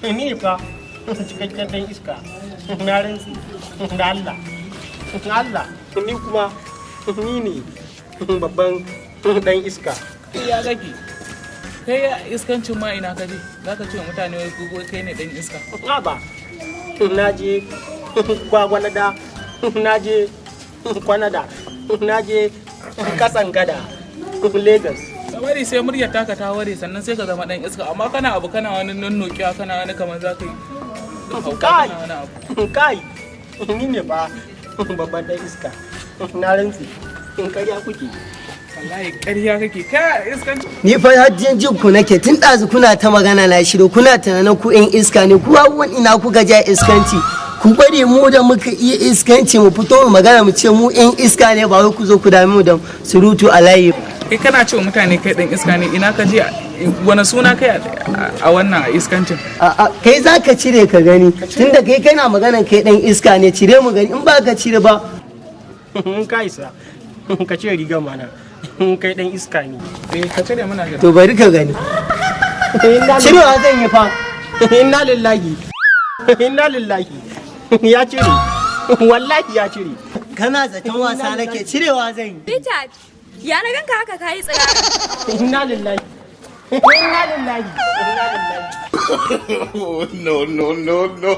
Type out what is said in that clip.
Ni fa cikakken dan iska. Na rantsi da Allah. Allah, ni kuma ni ne babban dan iska. Ya kake? Kai, iskancin ma ina ka je? Za ka ce wa mutane wai kai ne dan iska? Ba. Na je Gwagwalada, na je Kwanada, na je Kasan Gada, Lagos. Ka bari sai muryar taka ta ware, sannan sai ka zama dan iska. Amma kana abu, kana wani nunnukiya, kana wani kamar za ka yi hauka. Kai! Kana wani abu. Kai, ni ne fa babban dan iska. Na rantsi, in karya kuke. Wallahi ƙarya kake kai, iskancin. Ni fa hajjin jin ku nake tun ɗazu, kuna ta magana na shiru, kuna tunanin ku 'yan iska ne. Ku abubuwan ina kuka ja iskanci? Ku bari mu da muka iya iskanci mu fito mu magana, mu ce mu 'yan iska ne, ba wai ku zo ku dami mu da surutu a layi. Kai, kana ce wa mutane kai dan iska ne. Ina ka je? Wani suna kai a wannan a iskancin? A'a, kai za ka cire ka gani, tunda kai kana magana kai dan iska ne. Cire mu gani, in ba ka cire ba. In ka isa, ka cire rigar mana, in kai dan iska ne. Eh, ka cire mana gani. To, bari ka gani, cirewa zan yi fa. Inna lillahi, inna lillahi, ya cire, wallahi ya cire. Kana zaton wasa nake? Cirewa zan yi. Richard, ya na ganka haka kayi tsirara? Inna lillahi, inna lillahi, inna lillahi. No, no, no, no.